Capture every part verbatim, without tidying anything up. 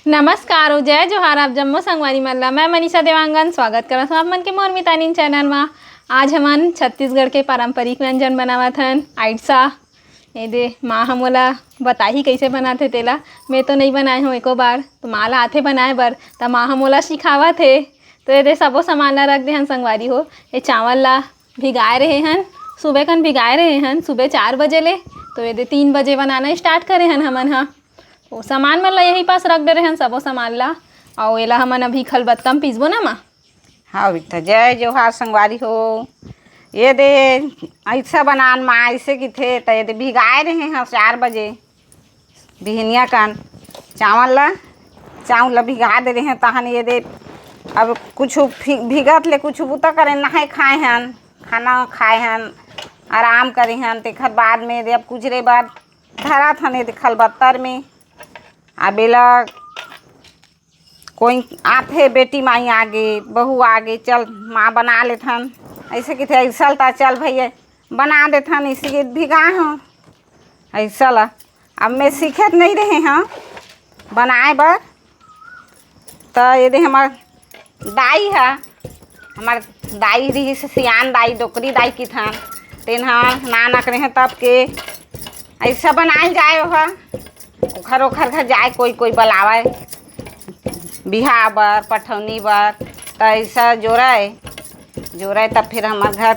नमस्कार अउ जय जोहार, आप जम्मो संगवारी मन ला। मैं मनीषा देवांगन, स्वागत करत हूँ आप मन के मोर मितानिन चैनल मा। आज हमन छत्तीसगढ़ के पारंपरिक व्यंजन बनावत हन, आइटसा। ये दे, माँ ह मोला बताही कइसे बनाथे तेला। मैं तो नइ बनाए हूँ एको बार, तो माँ ला आथे बनाए बर, त माँ ह मोला सिखावत हे। तो ये दे, सबो सामान ला रख दे हन संगवारी हो। ये चावल ला भिगाए रहे हन, सुबह कन भिगाए रहे हन, सुबह चार बजे ले। तो ये दे, तीन बजे बनाना स्टार्ट करे हन हमन ह। वो सामान मन ला यही पास रख दे रहे हन, सबो सामान ला। अउ एला हमन अभी खलबत्ता म पीसबो ना, माँ? हाँ बेटा, जय जोहार संगवारी हो। ये दे, अइसा बनान माँ, अइसे किथे, त ये दे भिगाए रहे हन चार बजे बिहनिया कन चावल ला, चावल ला भिगा दे रहे हन, तहन ये दे, अब कुछ भि-, भिगत ले कुछ बुता करे, नहाए खाए हन, खाना खाए हन, आराम करे हन, तेखर बाद में ये दे, अब कुचरे बर धरत हन ये दे खलबत्तर में। अब एला कोई आथे, बेटी माई आगे, बहू आगे, चल माँ बना लेथन, अइसे किथे, अइसा ल त चल भैया बना देथन, इसी के भिगा हूँ अइसा ला। अब मैं सीखे त नइ रहे हूँ बनाए बर, त ये दे हमर दाई ह, हमर दाई रिहिस सियान दाई, डोकरी दाई किथन, तेन ह नानक रहे तब के अइसा बनाए जाए ओहा। ओखर, ओखर घर जाए, कोई, कोई बलावय बिहाव बर, पठौनी बर, त अइसा जोरय, जोरय, तब फिर हमर घर,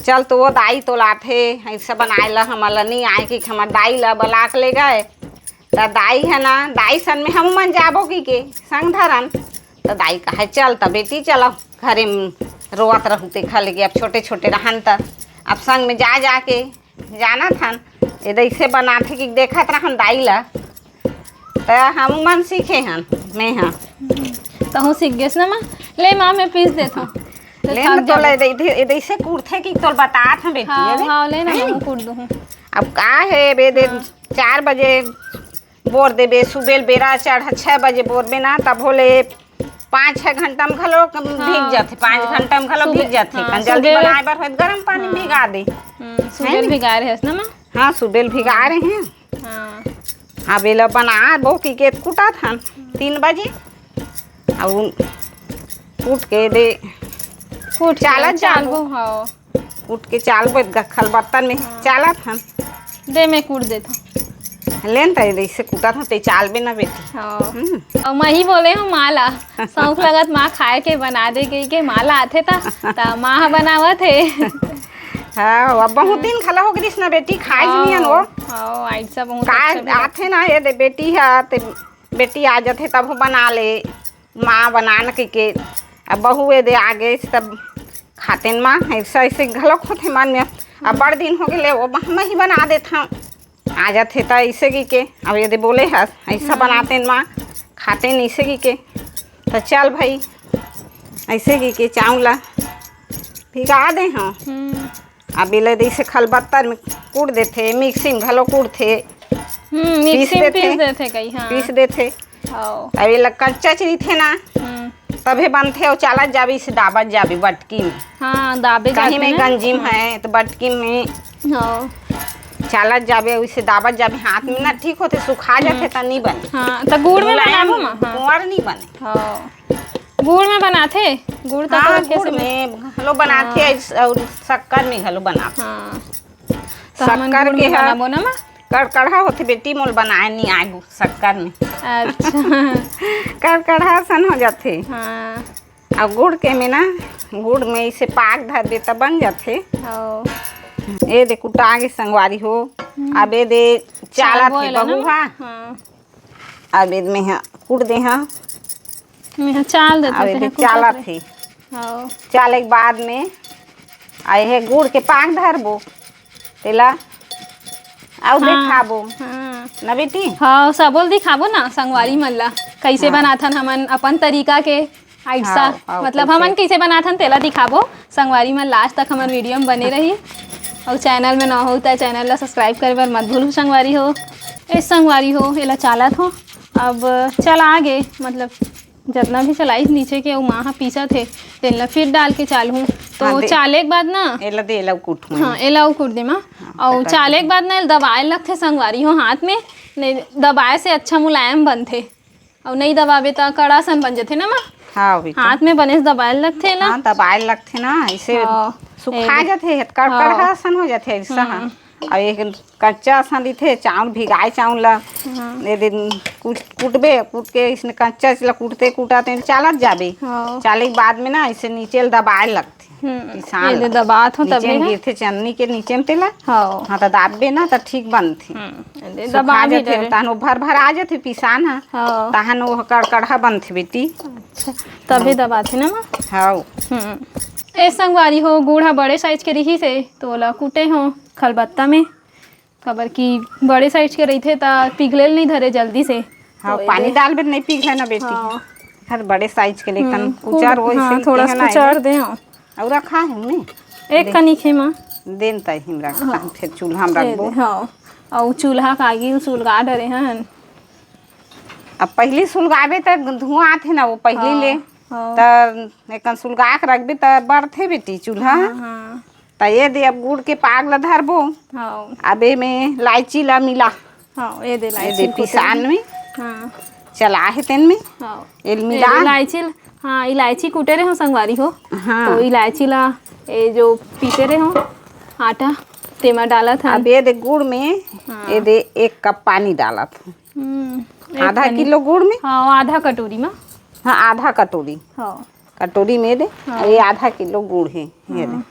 "चल तो वो दाई तो लाथे, अइसा बनाए ला, हमर ला नइ आए," कि हमर दाई ला बला के ले गए। त दाई ह ना, दाई सन में हमू मन जाबो कि के संग धरन। त दाई कहे, "चल त बेटी, चलो, घरे म रोवत रहू तेखर लगे, अब छोटे-छोटे रहन त अब संग में जा, जा के जानत हन, ये दे अइसे बनाथे कि देखत रहन दाई ला, त हमू मन सीखे हन, मैं ह।" तहूँ सीख गेस ना माँ? ले माँ, मैं पीस देत हूँ। ले ले थक ना, तोला जाबे। ये दे, ये दे अइसे कूटथे कि तोला बतात हूँ बेटी, हाँ, ये दे। हाँ, ले ना, हैं? मैं कूट दूँ। अब का हे बे, दे हाँ। चार बजे बोर देबे, सुबेल बेरा चढ़ छह बजे बोरबे ना, तब होले पाँच छह घंटा में घलो भीग हाँ, जाथे, पाँच हाँ। घंटा में घलो सुबे-, भीग जाथे। हाँ, कन जल्दी सुबेल बनाए बर होय त गरम पानी में हाँ। भिगा दे। हम्म, है सुबेल नी? भिगाए रहे हस ना माँ? हाँ, सुबेल भिगाए रहे हन। हाँ। अब एला बनाबो कि के कुटत हन तीन बजे। अउ कूट के दे कूट के चालत जाबो। चालबो, हाँ। कूट के चालबो, ग-, खलबत्तन में हाँ। चालत हन। दे, मैं कूट देत हूँ। लेन त अइसे कूटत हूँ, ते चालबे ना बेटी। हाँ। हम्म। अउ मैं ही बोले हूँ माँ ला, शौक लगत माँ खाए के बना दे कहिके, माँ ला आथे त, त माँ ह बनावत हे। हाँ, अब बहुत हाँ। दिन खला हो गिस ना बेटी, खाए हाँ। नियन वो। हाँ, आइसा बहुत का अच्छा भी आथे ना, ये दे बेटी ह, ते बेटी आ जाथे तब बना ले, माँ बना न कहिके। अब बहू ए दे आ गे तब खातेन माँ, अइसा अइसे घलोक होथे मन में। अब बड़ दिन हो गेले, वो मैं ही बना देत हूँ, आ जाथे त अइसे कहिके। अब ये दे बोले हस, अइसा हम्म। बनातेन माँ, खातेन अइसे कहिके। त चल भाई, अइसे कहिके चाउर ला भिगा दे हूँ। हम्म। अब एला जइसे खलबत्तर में कूट देथे, मिक्सी में घलो कूटथे, हम्म, पीस मिक्सी में देथे, पीस देथे कई, हाँ। पीस देथे। हाँ। अब एला कच्चा च रहिथे ना, हम्म। तभे बनथे, अउ चालत जाबे, इसे दाबत जाबे बटकी में। हाँ, दाबे कहीं जाथे में ना। गंजी में हाँ। है, त बटकी में हाँ। चालत जाबे, अउ इसे दाबत जाबे, हाथ में ना हम्म। ठीक होथे, सुखा जाथे, हम्म। त नी बने। हाँ, त गुड़ में मुलायम बनाबो माँ, हाँ। कुंवर नी बने। हाँ। गुड़ में बनाथे? गुड़ त हाँ, तो कैसे गुड़ बन- में घलो बनाथे हाँ। अउ शक्कर में घलो बनाथे। हाँ। तो हमन शक्कर गुड़ के में ह बनाबो ना माँ? कड़कड़हा होथे बेटी, मोल बनाए नी आए गु-, शक्कर में। अच्छा। कड़कड़हा सन हो जाथे। हाँ। अउ गुड़ के में ना, गुड़ में इसे पाक धर दे त बन जाथे। हाँ। ए दे कुटा गे संगवारी हो। हम्म। अब ए दे चालत चालबो हे एला ना बहू माँ? हा। हाँ। अब एदे मेंहा कूट दे हंव। मेंहा चाल देथंव, अब एदे तेंहा कूटत चालत रहे। हे। हव। चाले के बाद में, आ एहे गुड़ के पाक धरबो, तेला अउ हाँ, देखाबो। हाँ। ना बेटी? हव, सबो ल दिखाबो ना, संगवारी मन ला, कइसे हाँ। बनाथन हमन अपन तरीका के। आइसा, हाँ, हाँ, मतलब, कैसे? हमन कइसे बनाथन, तेला दिखाबो। संगवारी मन last तक हमर video में बने रही। अउ channel में नवा हो, त channel ला subscribe करे बर मत भूलहू, संगवारी हो। ए, संगवारी हो, एला चालत हो। अब चला गे, मतलब, जतना भी चलाइस नीचे के, अउ माँ ह पीसत हे, तेन ला फिर डाल के चालहूँ। तो हाँ, दे। चाले के बाद ना, एला दे, एला कूट हूँ। हाँ, एला अउ कूट दे, माँ। हाँ, अउ पकड़ चाले के। के बाद ना, एला दबाए लगथे, संगवारी हो, हाथ में। नहीं, दबाए से अच्छा मुलायम बनथे। अउ नहीं दबाबे त कड़ा सन बन जथे ना माँ। हाँ, वही तो। हाथ में बने से दबाए लगथे ना। हाँ, दबाए लगथे ना, ऐसे हाँ, सुखा ए, जाथे, कड़कड़ा हाँ। सन हो जाथे ऐसा। हाँ। हम्म। अउ एक कच्चा सन रहिथे, चाउर, भिगाए चाउर ला। हाँ। ये दिन कूट, कूटबे, कूट के इसने कच्चा ला कूटते कूटते चालत जाबे। हाँ। चाले के बाद में ना, इसे नीचे ल दबाए लगथे। हम्म, पिसान ये दे ला। दबात हो नीचे तभे में ना। गिरथे चन्नी के नीचे में तेला। हाँ। हाँ, त दाबबे ना, त ठीक बनथे। हम्म, ये दे सुखा दबा भी जाथे, डरे। तहन वो भर भर आ जाथे पिसान ह। हाँ। तहन वो कड़कड़ा बनथे बेटी। अच्छा, तभी दबाथे ना माँ? हाँ। हम्म। ए संगवारी हो, गुड़ ह बड़े साइज के रिहिस हे, तो ओला कूटे हो खलबत्ता में, काबर कि बड़े साइज के रहिथे, त पिघले ल नहीं धरे जल्दी से। हाँ, तो पानी एदे डालबे त नहीं पिघले ना बेटी। हाँ। हर बड़े साइज के लेकिन हम्म, कुचर खूब, वो हाँ, ऐसे थोड़ा देहे ना कुचर एमे। दे, हाँ। अउ रखा है हमने। एक दे। कनिक हे माँ। देन त हिम रख, हाँ। फिर चूल्हा में ए रखबो। दे, हाँ। अउ चूल्हा का आगी सुलगा डरे हन। अब पहली सुलगाबे त धुआं आथे ना, वो पहली हाँ, ले। हाँ। त एकन सुलगा के रखबे त बढ़थे बेटी चूल्हा। हाँ, हाँ। त ये दे अब गुड़ के पाग ला धरबो। हाँ। अब एमे इलायची ला मिला। हाँ, ये दे ये इलायची दे कूटे पिसान रहे। में। हाँ। चला हे तेन में। हाँ। एल ये मिला। दे इलायची ल-, हाँ, इलायची कूटे रहे हो संगवारी हो। हाँ। तो इलायची ला, ये जो पीसे रहे हो आटा, तेमा डालत हन। अब ये दे गुड़ में, हाँ। ये दे एक कप पानी डालत हन। हम्म, एक आधा कनी। किलो गुड़ में? हाँ, आधा कटोरी में। हाँ, आधा कटोरी। हाँ। कटोरी में दे, हाँ। अउ ये आधा किलो गुड़ हे, ये दे। हाँ।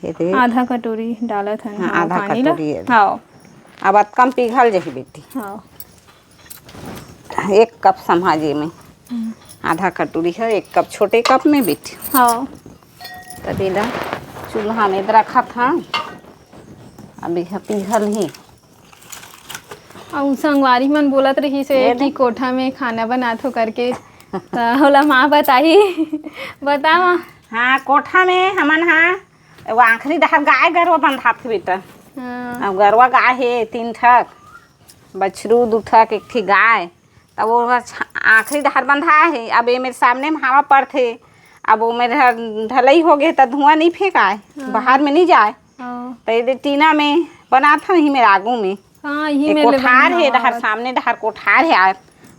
ये दे। आधा कटोरी डालत हन हाँ, हम आधा पानी ला। कटोरी ये दे। हाँ। अब अतका म पिघल जही बेटी। हाँ। एक कप समझ एमे। हम्म। आधा कटोरी हे, एक कप छोटे कप में बेटी। हाँ। तब एला चूल्हा में रखत हन। अब ये पिघल ही। अउ संगवारी मन बोलत रहिस हे ये कि दे। कोठा में खाना बनात हो करके, त ओला माँ बताही। बता माँ। हाँ, कोठा में हमन हा वो आखिरी डहर गाय गरवा बंधात हे बेटा। हाँ। अब गरवा गाय हे तीन ठक, बछरू दू ठक, एक ठी गाय, त वो ह छ-, आखिरी डहर बंधा हे। अब एमेर सामने में हवा पड़थे, अब ओमेर ह ढलई हो गे त धुआं नहीं फेंकाय, हाँ। बाहर में नहीं जाय। हाँ। त ये दे टीना में बनात हन, इही मेर आगू में। हाँ, इही ए मेर ले कोठार बने हे, हवा डहर आवत। सामने डहर कोठार हे, आ,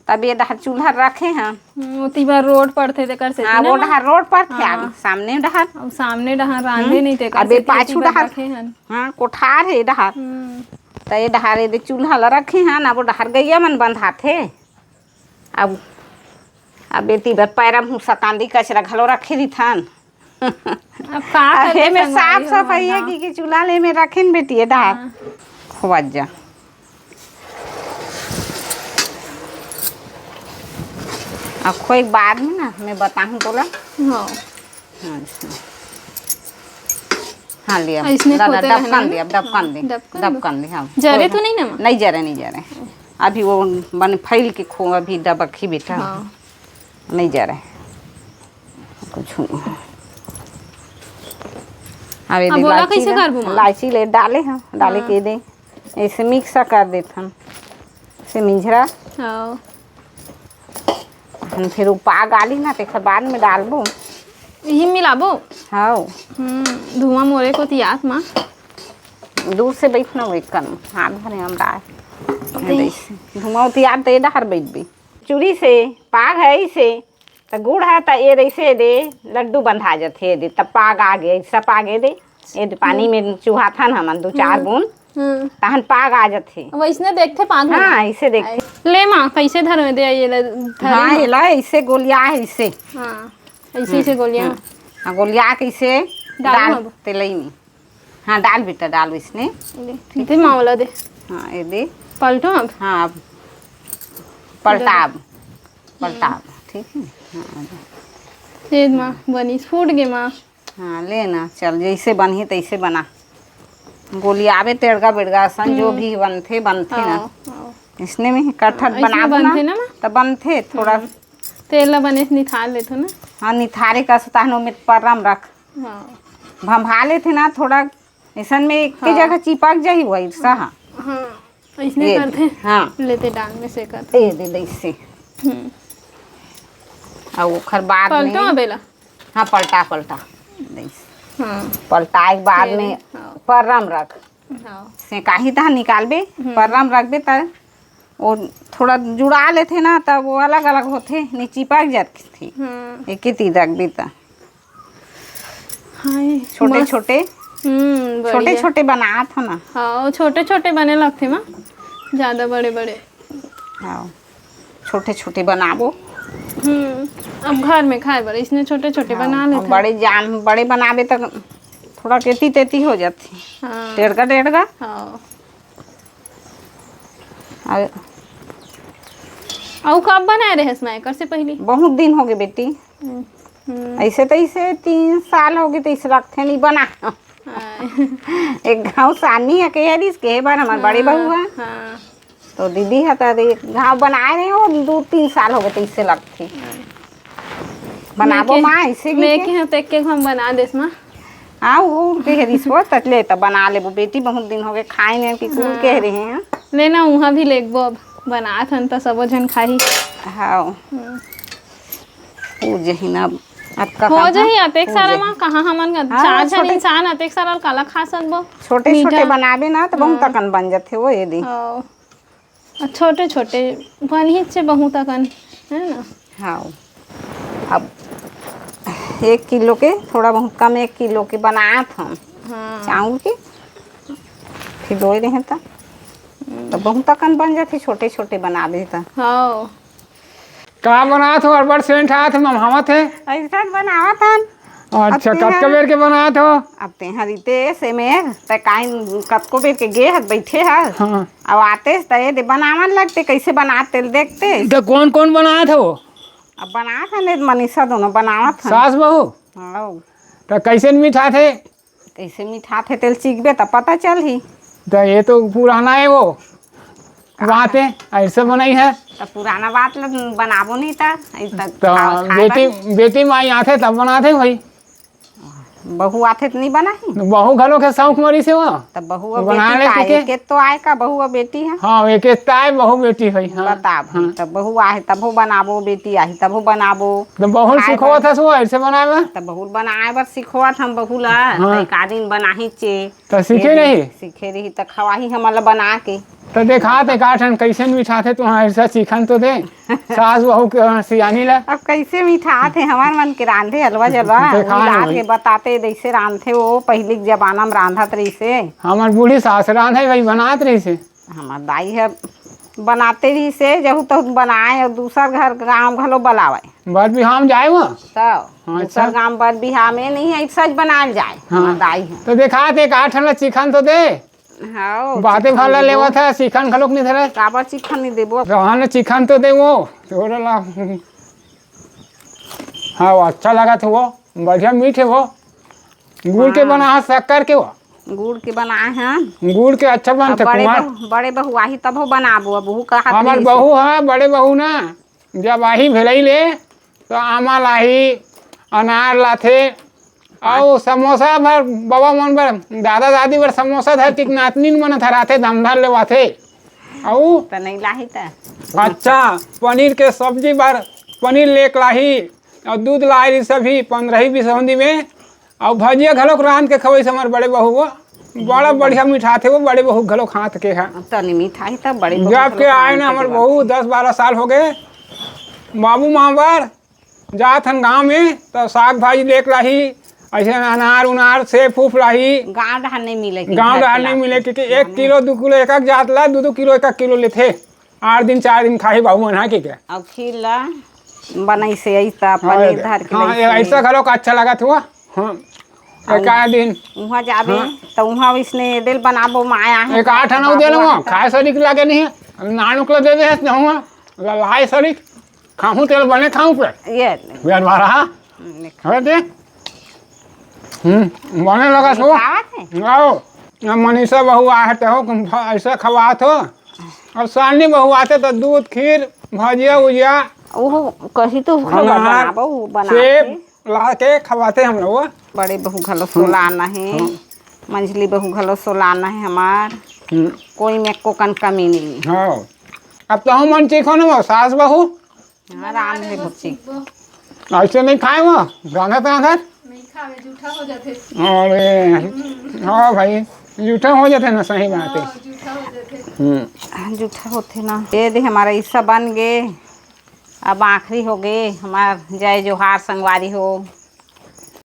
तब ये डहर चूल्हा रखे हन। हम्म, ओती बर रोड पड़थे, तेकर सेती हाँ, ना वो माँ? डहर रोड पड़थे, हाँ। आगू सामने डहर। अउ सामने डहर रांधे हम्म। नहीं, तेकर अब ये सेती पाछू ओती बर डहर। रखे हन। हाँ, कोठार हे डहर। हम्म। त ये डहर ये दे चूल्हा ला रखे हन, अब वो डहर गैया मन बंधाथे। अब, अब एती बर पैरा भूसा कांदी कचरा घलो रखे रिथन। अब का अब करबे एमे संगवारी साफ हो, सफाई हे हाँ। कि, कि चूल्हा ले में रखेन बेटी, ये डहर। हाँ। खोबत जा। अब खोए के बाद में ना, मैं बताहूँ तोला। हाँ। अच्छा। हाँ, ले अब। अइसने ला, ला, खोते रहना डबकन ना। दे, अब डबकन हाँ, दे। डबकन दो। डबकन दे, हाँ। जरे खोए तो नहीं ना, माँ? नहीं जरे, नहीं जरे। अभी वो बन फैल के खो, अभी डबक ही बेटा। हाँ। नहीं जरे। कुछ नहीं। अब ये अब दे ओला इलायची कैसे ला, करबो, माँ? इलायची ले डाले हम, डाले हाँ। के दे। ऐसे मिक्स कर देथन। ऐसे मिंझरा। हाँ। हम फिर वो पाग आली ना, तेखर बाद में डालबो। यही मिलाबो? हाँ। हम्म, धुआं मोरे कोती आत माँ। दूर से बैठ ना, वो एक कन हाथ भरे हम डाल। अरे। ऐसे। धुआं होती आत तो ये डहर बैठ भी। चूरी से पाग है ऐसे, त गुड़ ह त ए रइसे दे लड्डू बंधा जथे दे, तब पाग आगे, अइसा पाग ए दे, ए दे पानी में चुहाथन हमन दू चार हम्म। बूंद, हम्म। तहन पाग आ जथे। वइसने देखथे पाग हाँ, ला। अइसे देखथे। ले माँ, कइसे धरवे दे, ये ला धरे हाँ, माँ। एला अइसे गोलिया हे, अइसे। हाँ, अइसे, अइसे हम्म, गोलिया। हम्म। हाँ, गोलिया के अइसे डाल डाल अब। तेलई में। हाँ, डाल बेटा, डाल इसने। दे, दे माँ वाला दे। हाँ, ये दे। पलटो अब। हाँ, अब पलटा अब। पलटा अब, ठीक है? हाँ, आ जा। ये माँ, बनिस, फूट गे माँ। हाँ, ले ना, चल, जइसे बनही तइसे बना। गोली आवे तेड़गा बेड़गा असन, जो हम्म। भी बनथे, बनथे ना। हाँ, हाँ। इसने में ही कटहट हाँ, इसने बनाबो ना, बनथे ना, माँ? त बनथे थोड़ा। हम्म। तेल ला बने से निथार लेथो ना? हाँ, निथारे का से तहन ओमे परम रख। हाँ। भंभा लेथे ना थोड़ा, अइसन में एक ही हाँ। जगह चिपक जाही वो ईर्षा हा। हाँ, अइसने ये, करथे। हाँ। लेते डांग में से करथे। ए दे, दे से। हम्म। अउ ओखर बाद पलटो में अब एला। हाँ, पलटा, पलटा। दे से। हाँ। पलटाए के बाद तेरे, में हाँ। परम रख। हाँ। सेकाही तहाँ निकालबे, हम्म। परम रखबे त वो थोड़ा जुड़ा लेथे ना, तब वो अलग-अलग होथे, नहीं चिपक जाथे। हम्म। एके तीर रख दी त। हाय, छोटे मस्त। छोटे, हम्म, छोटे बढ़िया। छोटे बनात हो ना। हाँ, छोटे छोटे बने लगथे माँ, ज्यादा बड़े बड़े। हाँ, छोटे छोटे बनाबो। हम्म, अब घर में खाए बर इसने छोटे छोटे हाँ, बना लेथे। बड़े जाम, बड़े बनाबे त थोड़ा केती तेती हो जाथे। हाँ। टेढ़गा टेढ़गा। हाँ। अउ अउ कब बनाए रहेस माँ एकर से पहली? बहुत दिन हो गए बेटी। हम्म, हम्म। ऐसे तो इसे तीन साल हो गए, तो इसे लगथे नहीं बना। हाँ। एक घाव सानी है, कह रही के बार हमार बड़े बहू है। हाँ। तो दीदी है तो एक घाव बनाए रहे हो, दो तीन साल हो गए, तो इससे लगथे। हाँ। बनाबो मैं के, माँ, ऐसे भी मैं के। के यहाँ तो एक एक हम बना देस माँ। हाँ, वो कह रही सो, तत ले तो बना लेबो बेटी, बहुत दिन हो गए खाए नहीं, कि कुल हाँ। कह रहे हैं। लेना, वहाँ भी लेगबो अब, बनात हन त सबो झन खाही। हाँ। हम्म। हो जही ना, अब अतका हो काम जही, है, अतेक हो सारा जही। माँ, कहाँ हमन का हाँ, चार झन छोटे इंसान अतेक सारा काला खा सकबो? छोटे मीठा। छोटे बनाबे ना, तो बहुत हाँ। अकन बन जाथे वो, ये दी। हाँ। अउ छोटे छोटे बनही चे बहुत अकन, है ना? हाँ, अब एक किलो के, थोड़ा बहुत कम एक किलो के बनात हम हाँ। चाउर के, फिर धोए रहे त, तो बहुत अकन बन जाथे, छोटे छोटे बनाबे त। हाँ। का बनात हो? अड़बड़ सेंट आत हे, ममहावत हे। ऐसा बनावत हन। अच्छा, अब तेहा कतका बेर के बनात हो? अब तेहा रितेश, एमे, तै काइन कतको बेर के गे हस, बैठे हस। हाँ। अब आते त ये दे बनावन लगते, कैसे बनात तेल देखते। त कौन कौन बनात हो? अब बनात हन, मनीषा दोनों बनावत हन। सास बहू? हाँ। त कैसे मिठाथे? कैसे मिठाथे तेल चीखबे त पता चलही। त ये तो पुराना है वो। बात है, ऐसे बनाई है। त पुराना बात ल बनाबो नहीं त, ऐसा त खाओ, खाए बेटी, बर। बेटी माई आथे तब बनाथे भाई। बहू आथे त नहीं बनाही। बहू घलो के शौक मरी से वो। त बहू अब बना बेटी ले का, के। एक एक तो आए का, बहू अब बेटी है। हाँ, एक एक तो आए, बहू बेटी है, हाँ। बताब, हाँ। त बहू आहे तभो बनाबो, बेटी आही तभो बनाबो। त बहू खाए सिखोत बर। हस वो ऐसे बनाए बर। त बहू बनाए बर सिखोत हम बहू ला, हाँ। त एक आध दिन बनाही चे। त सीखे ये नहीं? सीखे रही त खवाही हमन ला बना के। त देखात हे का ठन कैसे मिठाथे तुहार, ऐसा सीखन तो दे। सास बहू के, हाँ, सियानी ला। अब कैसे मिठाथे हमार मन के रांधे हलवा जलवा, देखा उही ना लाग भाई। के बताते जैसे रांधथे वो, पहले के जमाना में रांधत रहिसे। हमार बूढ़ी सास रांधे भाई बनात रहिसे। हमार दाई ह बनाते रहिसे, जहू तहू बनाए अउ दूसर घर गाँव घलो बलावे। बर बिहाव जाए वो? त हाँ, दूसर अच्छा। गाँव बर बिहाव में नहीं है, सच बनाए जाए। हाँ। हमार दाई ह। त देखात हे का ठन ला चिखन तो दे। हाँ, बाते चिखन भला देबो। लेवत हे, चिखन घलोक नहीं धरे। काबर चिखन नहीं देबो? रहन चिखन तो दे वो, तोरे ला। हाँ, वो अच्छा लगत हे वो, बढ़िया मीठ हे वो। गुड़ के हाँ। बना हे, शक्कर के वो? गुड़ के बनाए हैं। गुड़ के अच्छा अब बनथे बड़े कुमार। बहू, बड़े बहू आही तभो बनाबो, अब बहू कहत हमार रहिस। बहू है, बड़े बहू ना, जब आही भेलई ले, तो आमा लाही, अनार लाथे, अउ समोसा बर, बबा मन बर, दादा दादी बर समोसा धर के नातनी मन धराथे, दम धर लेवाथे। अउ त नहीं लाही त। अच्छा, पनीर के सब्जी बर पनीर लेके लाही, अउ दूध लाए रही सभी पंद्रह बीस औंधी में, अउ भजिया घलोक रांध के खवई से हमर बड़े बहू वो, बड़ा बढ़िया मिठाथे वो, बड़े बहू घलोक हाथ के है। तनी मिठाई त बड़े बहू जब के घलोक आए हाथ ना के हमर देवत बहू, है। दस बारह साल हो गए, बाबू माँ बर जात हन गाँव में, त साग भाजी लेके लाही, ऐसे अनार उनार, सेब फूफ लाही। गाँव डहर नहीं मिले कि गाँव घर डहर के नहीं लाके। मिले, क्योंकि एक किलो, दू किलो एक एक जात ला, दू दू किलो एक एक किलो लेथे। आठ दिन, चार दिन खाही बाबू मन, हाँ, के क्या? अब खीर ला बनई से ऐसा हाँ, पनीर धर के हाँ, लइसे। ऐसा घलो का अच्छा लगत हुआ। हाँ, अउ एक आध दिन। उहाँ जाबे, हाँ। त उहाँ इसने दिल बनाबो, माया है। एक आठ आना दे लो, खाए सरीक लागे नहीं है। नानुक ला दे दे, हुआ, लाए सरीक। खाहूं तेल बने खाहूं पे। ये ले। बेर मारा, हाँ? हम्म, ले खा। अरे दे। हम्म, बने लगा सो। खावत है? आओ। अब मनीषा बहू आ है, तो हो, तुम खा-, ऐसा खवात हो। अब सालनी बहू आते तो दूध, खीर, भजिया, उजिया। ओहो, कही तो खबर अनार, बनाबो, वो बना सेब के। ला के खवाते हम लोग। बड़े बहू घलो हम्म। सोलाना है। हम्म। मंझली बहू घलो सोलाना है हमार। हम्म। कोई में एको कन कमी नहीं है। हाँ। अब तो हम मन चीखो ना, सास बहू। हाँ, राम है बुच्ची। ऐसे नहीं खाए वो, रांधत रांधत। नहीं खावे, जूठा हो जाथे। अरे, हाँ भाई, जूठा हो जाथे ना, सही बात है। हाँ, जूठा हो जाथे। हम्म। जूठा होथे ना। ये दे, हमारा हिस्सा बन गे। अब आखिरी हो गे हमार। जय जोहार संगवारी हो।